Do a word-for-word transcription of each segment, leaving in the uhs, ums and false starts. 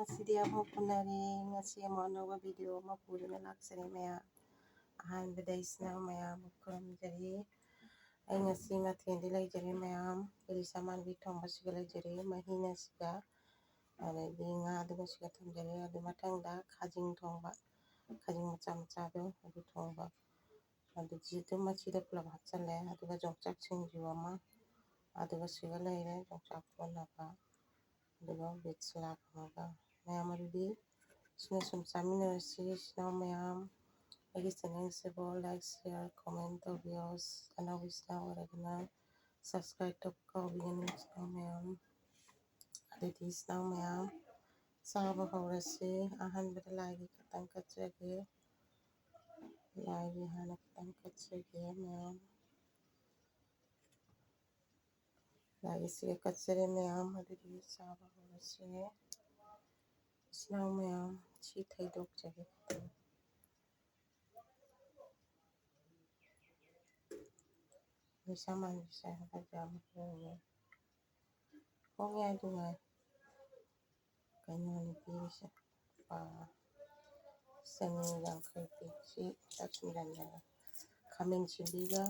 ꯉꯁꯤꯗꯤ ꯑꯃꯨꯛ ꯎꯅꯔꯦ꯫ ꯉꯁꯤ ꯑꯃꯨꯛ ꯑꯅꯧꯕ video ꯑꯃ ꯄꯨꯗꯨꯅ ꯂꯥꯛꯆꯔꯦ ꯃꯌꯥꯝ꯫ ꯑꯍꯥꯟꯕꯗ ꯏꯆꯤꯟ ꯏꯅꯥꯎ ꯃꯌꯥꯝ ꯈꯨꯔꯨꯝꯖꯔꯤ꯫ ꯑꯩ ꯉꯁꯤ ꯃꯊꯦꯜꯗꯤ ꯂꯩꯖꯔꯦ ꯃꯌꯥꯝ꯫ ꯏꯂꯤꯁꯥ ꯃꯥꯟꯕꯤ ꯊꯣꯡꯕꯁꯤꯒ ꯂꯩꯖꯔꯦ, ꯃꯍꯤꯅ ꯁꯤꯒ, ꯑꯗꯩꯗꯤ ꯉꯥꯗꯨꯒ ꯁꯤꯒ ꯊꯣꯡꯖꯔꯦ꯫ ꯑꯗꯨ ꯃꯊꯪꯗ ꯈꯥꯖꯤꯡ ꯊꯣꯡꯕ, ꯈꯥꯖꯤꯡ ꯃꯆꯥ ꯃꯆꯥꯗꯣ ꯑꯗꯨ ꯊꯣꯡꯕ꯫ ꯑꯗꯨ ꯖꯤꯗꯨ ꯃꯆꯤꯗ ꯄꯨꯂꯞ ꯍꯥꯞꯆꯜꯂꯦ꯫ ꯑꯗꯨꯒ ꯌꯣꯡꯆꯥꯛ ꯁꯤꯡꯖꯨ ꯑꯃ, ꯑꯗꯨꯒ ꯁꯤꯒ ꯂꯩꯔꯦ ꯌꯣꯡꯆꯥꯛ ꯀꯣꯠꯅꯕ꯫ ꯑꯗꯨꯒ ꯕꯤꯠꯁ ꯂꯥꯛꯄꯒ ꯃꯌꯥꯝ ꯑꯗꯨꯗꯤ ꯁꯤꯅ ꯁꯨꯝ ꯆꯥꯃꯤꯟꯅꯔꯁꯤ ꯏꯆꯤꯟ ꯏꯅꯥꯎ ꯃꯌꯥꯝ꯫ ꯑꯩꯒꯤ channelꯁꯤꯕꯨ like, share, comment ꯇꯧꯕꯤꯌꯣ꯫ ꯑꯅꯧꯕ ꯏꯆꯤꯟ ꯏꯅꯥꯎ ꯑꯣꯏꯔꯒꯅ subscribe ꯇꯧꯕ ꯀꯥꯎꯕꯤꯒꯅꯨ ꯏꯆꯤꯟ ꯏꯅꯥꯎ ꯃꯌꯥꯝ꯫ ꯑꯗꯨꯗꯤ ꯏꯆꯤꯟ ꯏꯅꯥꯎ ꯃꯌꯥꯝ ꯆꯥꯕ ꯍꯧꯔꯁꯤ꯫ ꯑꯍꯥꯟꯕꯗ ꯂꯥꯏꯒꯤ ꯈꯛꯇꯪ ꯀꯠꯆꯒꯦ꯫ ꯂꯥꯏꯒꯤ ꯍꯥꯟꯅ ꯈꯤꯇꯪ ꯀꯠꯆꯒꯦ ꯃꯌꯥꯝ꯫ ꯂꯥꯏꯒꯤꯁꯤꯒ ꯀꯠꯆꯔꯦ ꯃꯌꯥꯝ꯫ ꯑꯗꯨꯗꯤ ꯆꯥꯕ ꯍꯧꯔꯁꯦ꯫ ꯏꯆꯤꯟ ꯏꯅꯥꯎ ꯃꯌꯥꯝ ꯁꯤ ꯊꯩꯗꯣꯛꯆꯒꯦ ꯈꯤꯇꯪ꯫ ꯃꯩꯁꯥ ꯃꯥꯟꯕꯤꯁꯦ ꯍꯟꯗꯛ ꯌꯥꯝ ꯍꯣꯡꯉꯦ꯫ ꯍꯣꯡꯉꯦ ꯍꯥꯏꯗꯤ ꯉꯥꯏ꯫ ꯀꯩꯅꯣꯅꯤ ꯄꯤꯔꯤꯁꯦ, ꯂꯨꯄꯥ ꯆꯅꯤ ꯌꯥꯡꯈꯩ ꯄꯤ꯫ ꯁꯤ ꯇꯛꯁꯤꯟꯖꯟꯖꯔꯦ꯫ ꯈꯥꯃꯦꯟ ꯁꯤꯟꯕꯤꯒ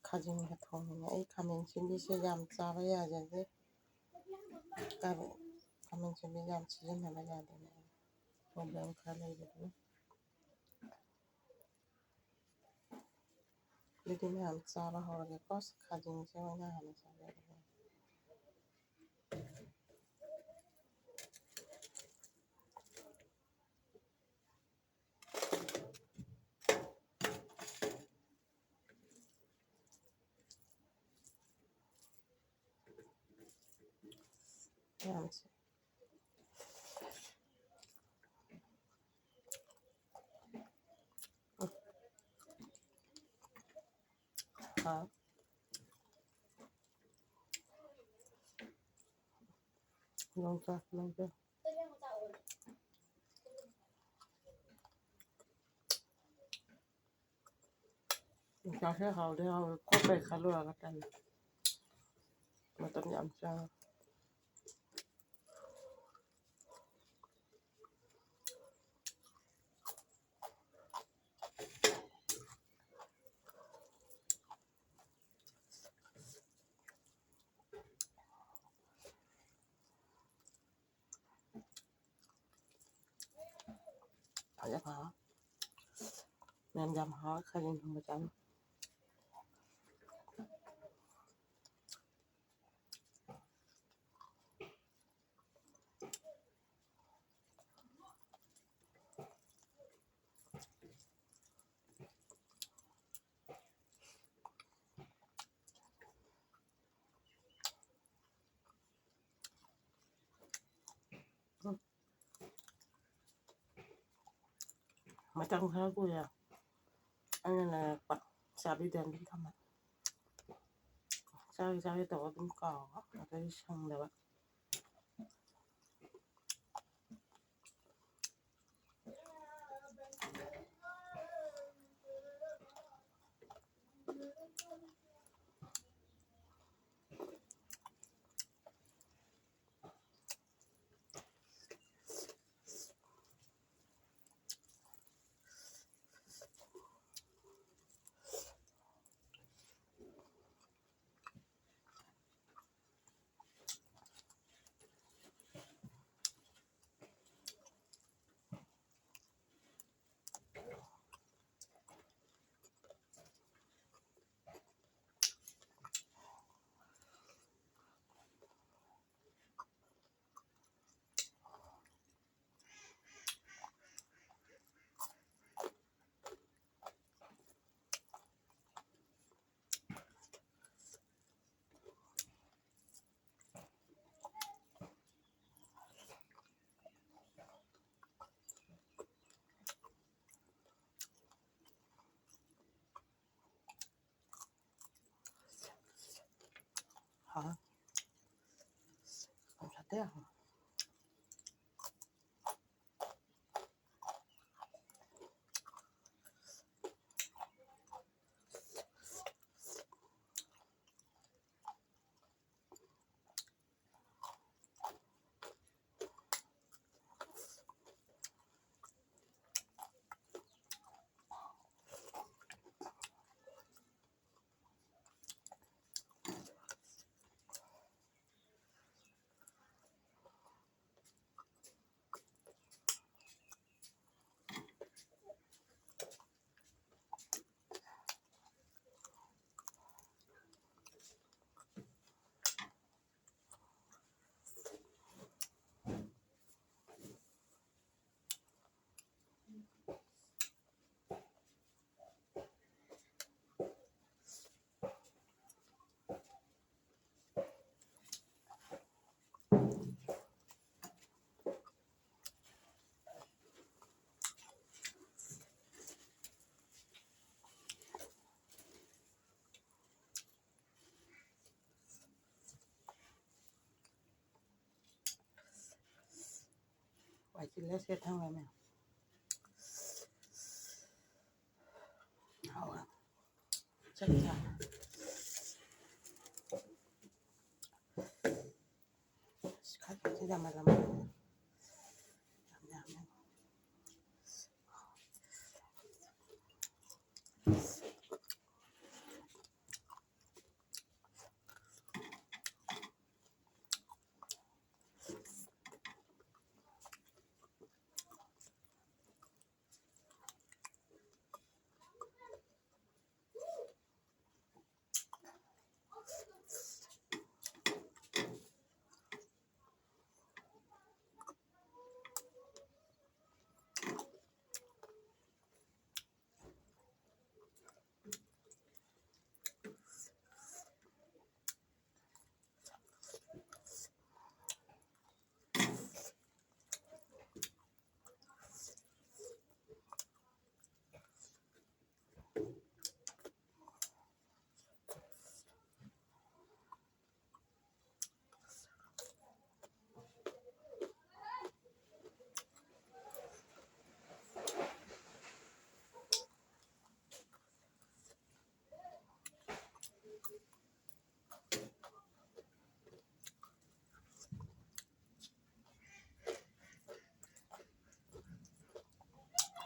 ꯈꯥꯖꯤꯡꯒ ꯊꯣꯡꯉꯤꯅꯦ꯫ ꯑꯩ ꯈꯥꯃꯦꯟ ꯁꯤꯟꯕꯤꯁꯦ ꯌꯥꯝ ꯆꯥꯕ ꯌꯥꯖꯗꯦ꯫ ꯀꯔꯤ, ꯈꯥꯃꯦꯟ ꯁꯤꯟꯕꯤ ꯌꯥꯝ ꯁꯤꯖꯤꯟꯅꯕ ꯌꯥꯗꯦꯅꯦ꯫ Problem ꯈꯔ ꯂꯩꯕꯗꯨꯅ꯫ ꯑꯗꯨꯗꯤ ꯃꯌꯥꯝ ꯆꯥꯕ ꯍꯧꯔꯒꯦꯀꯣ꯫ ꯈꯥꯖꯤꯡꯁꯦ ꯑꯣꯏꯅ ꯍꯥꯟꯅ ꯆꯥꯖꯔꯒꯦ꯫ ꯃꯌꯥꯝꯁꯦ꯫ ꯍꯥꯎ꯫ ꯌꯣꯡꯆꯥꯛ ꯂꯧꯒꯦ꯫ ꯌꯣꯡꯆꯥꯛꯁꯦ ꯍꯥꯎꯗꯤ ꯍꯥꯎꯋꯦ꯫ ꯀꯣꯠꯄꯩ ꯈꯜꯂꯨꯔꯒ ꯇꯜꯂꯦ꯫ ꯃꯇꯝ ꯌꯥꯝ ꯆꯪꯉꯦ꯫ ꯐꯖ ꯐꯕ ꯃꯌꯥꯝ ꯌꯥꯝ ꯍꯥꯎꯋꯦ ꯈꯖꯤꯡ ꯊꯣꯡꯕ ꯆꯥꯅ꯫ ꯃꯇꯝ ꯈꯔ ꯀꯨꯏꯔꯦ ꯑꯩꯅ ꯂꯩꯔꯛꯄ ꯆꯥꯕꯤꯗꯅ ꯑꯗꯨꯝ ꯊꯝꯃꯦ꯫ ꯆꯥꯒꯦ ꯆꯥꯒꯦ ꯇꯧꯕ ꯑꯗꯨꯝ ꯀꯥꯎꯕ ꯑꯗꯩ ꯁꯪꯗꯕ꯫ हाँ, अच्छा थे। ꯆꯤꯜꯂꯦ ꯁꯦ ꯊꯝꯃꯦ꯫ ꯍꯥꯎꯔꯦ꯫ ꯆꯥꯛ ꯆꯥꯔꯦ꯫ ꯑꯁ ꯈꯥꯃꯦꯟꯁꯤ ꯌꯥꯝꯃꯜꯂꯝꯃꯅꯤ꯫ ꯌꯥꯝ ꯌꯥꯝꯃꯦ꯫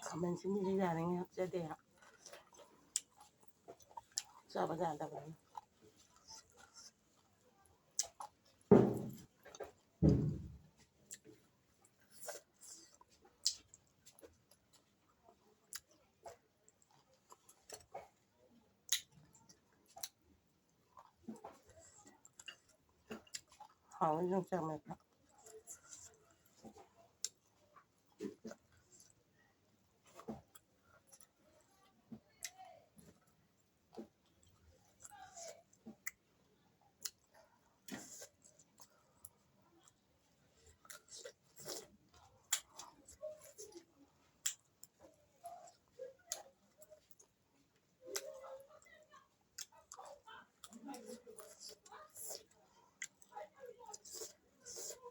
ꯈꯥꯃꯦꯟ ꯑꯁꯤꯟꯕꯤꯁꯦ ꯌꯥꯔꯤꯉꯩ ꯍꯥꯞꯆꯗꯦ꯫ ꯆꯥꯕ ꯌꯥꯗꯕꯅꯤ꯫ ꯍꯥꯎꯋꯤ ꯌꯣꯡꯆꯥꯛ ꯃꯦꯠꯄ꯫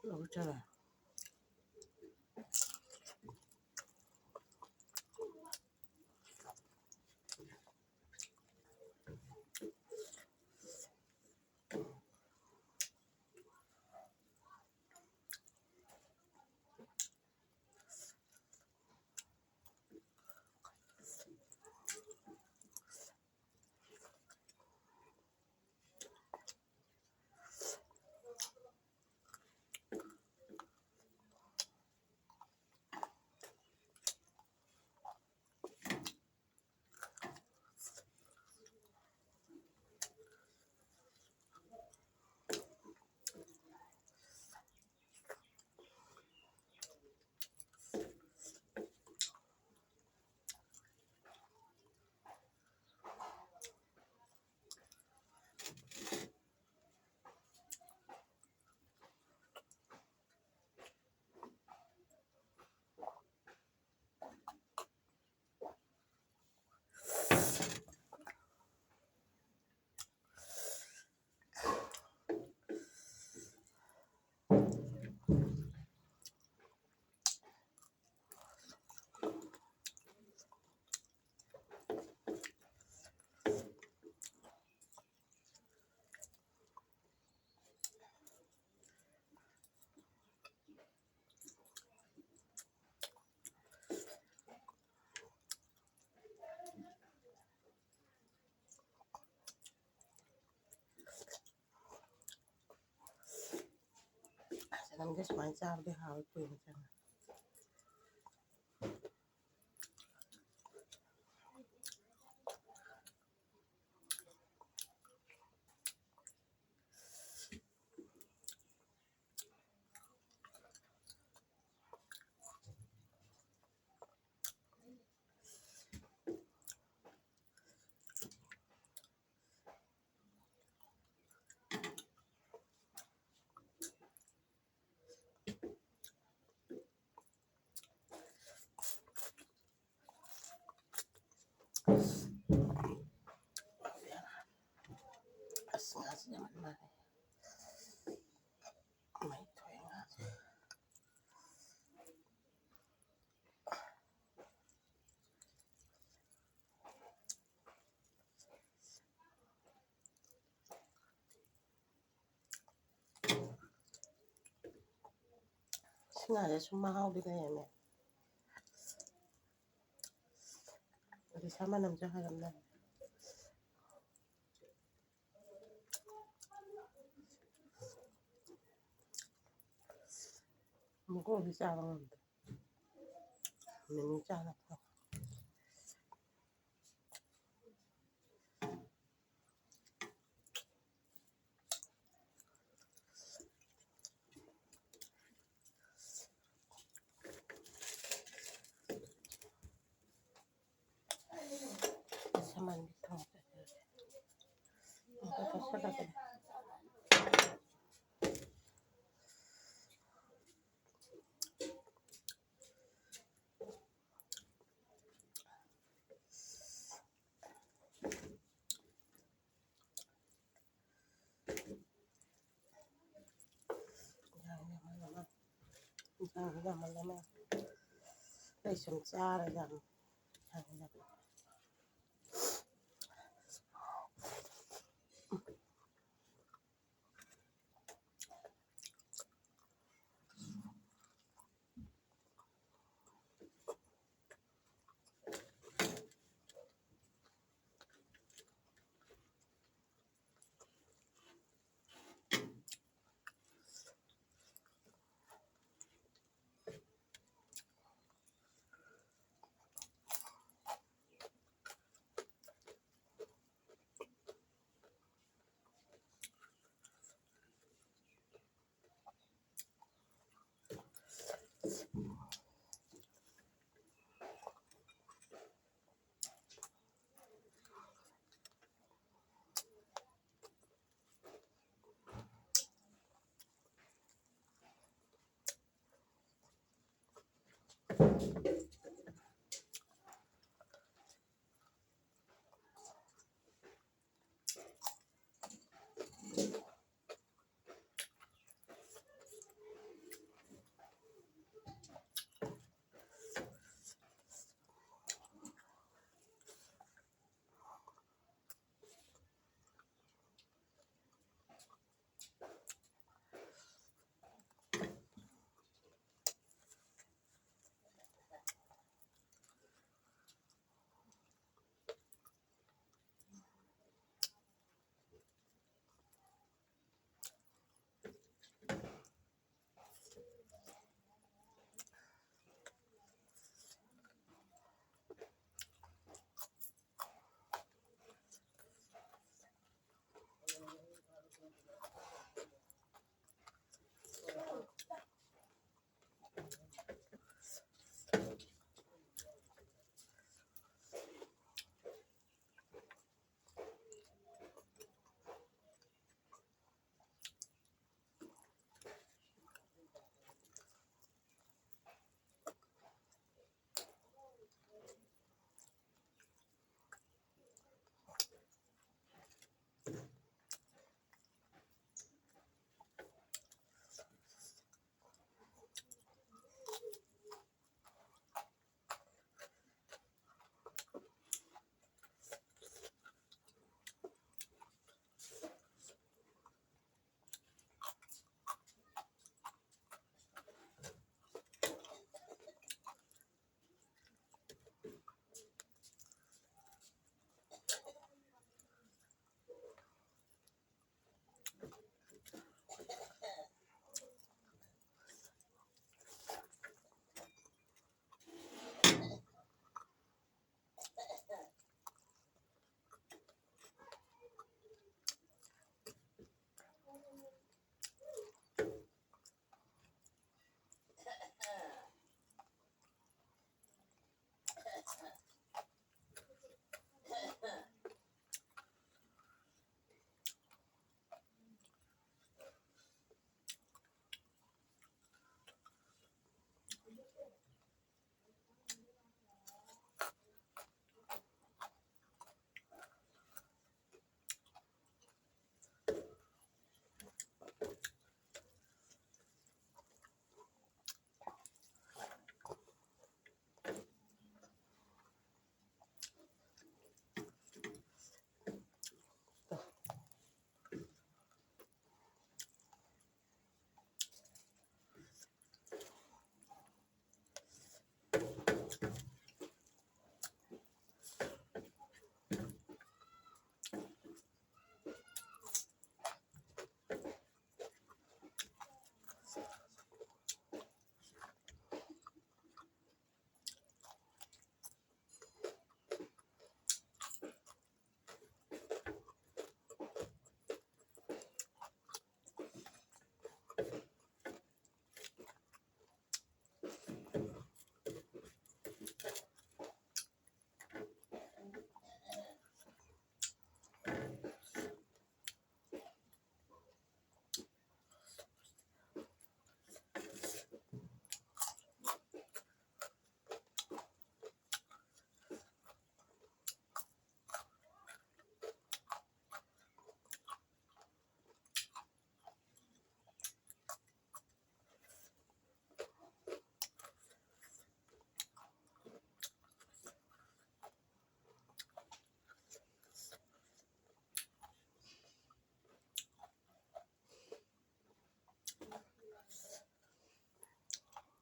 ꯂꯧꯖꯔꯦ꯫ ꯅꯪꯗꯤ ꯁꯨꯃꯥꯏꯅ ꯆꯥꯕꯗꯤ ꯍꯥꯎꯋꯤ, ꯀꯨꯏꯅ ꯆꯪꯉꯦ꯫ ꯑꯁ, ꯉꯥꯁꯤ ꯌꯥꯝ ꯃꯥꯜꯂꯦ꯫ ꯃꯩ ꯊꯣꯛꯑꯦ ꯉꯥꯁꯦ꯫ ꯁꯤ ꯉꯥꯁꯦ ꯁꯨꯝ ꯃꯍꯥꯎꯗꯤ ꯂꯩꯔꯝꯃꯦ꯫ ꯑꯗꯩ ꯁꯥ ꯃꯅꯝꯁꯨ ꯍꯥꯏꯔꯝꯃꯦ꯫ ꯃꯀꯣꯛꯁꯨ ꯆꯥꯕ ꯉꯝꯗꯦ꯫ ꯃꯤꯃꯤ ꯆꯥꯅ ꯐꯩ꯫ ꯁꯃꯥꯟ ꯊꯣꯡ ꯆꯠꯂꯦ꯫ ꯑꯗꯨ ꯇꯧꯁꯜꯂꯒꯅꯦ꯫ ꯏꯟꯁꯥꯡꯁꯦ ꯌꯥꯝꯃꯜꯂꯦ ꯃꯌꯥꯝ꯫ ꯑꯩ ꯁꯨꯝ ꯆꯥꯔꯒ ꯌꯥꯝ ꯌꯥꯝꯃꯜꯂꯦ꯫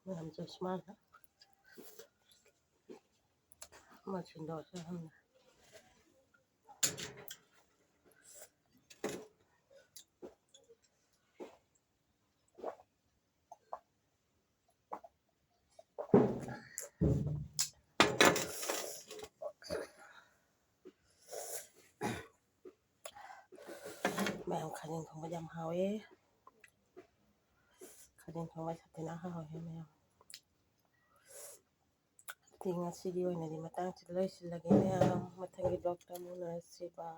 ꯃꯌꯥꯝ ꯆꯨꯁꯃꯥꯅ ꯑꯃ ꯁꯤꯟꯗꯣꯛꯑꯁꯦ ꯍꯥꯏꯅ꯫ ꯃꯌꯥꯝ ꯈꯥꯖꯤꯡ ꯊꯣꯡꯕ ꯌꯥꯝ ꯍꯥꯎꯋꯦ꯫ ꯈꯥꯖꯤꯡ ꯊꯣꯡꯕ ꯁꯥꯊꯤꯅ ꯍꯥꯎꯋꯦ ꯃꯌꯥꯝ꯫ ꯑꯗꯨꯗꯤ ꯉꯁꯤꯒꯤ ꯑꯣꯏꯅꯗꯤ ꯃꯇꯥꯡꯁꯤꯗ ꯂꯣꯏꯁꯤꯜꯂꯒꯦ ꯃꯌꯥꯝ꯫ ꯃꯊꯪꯒꯤ vlogꯇ ꯑꯃꯨꯛ ꯎꯅꯔꯁꯤ꯫ Bye꯫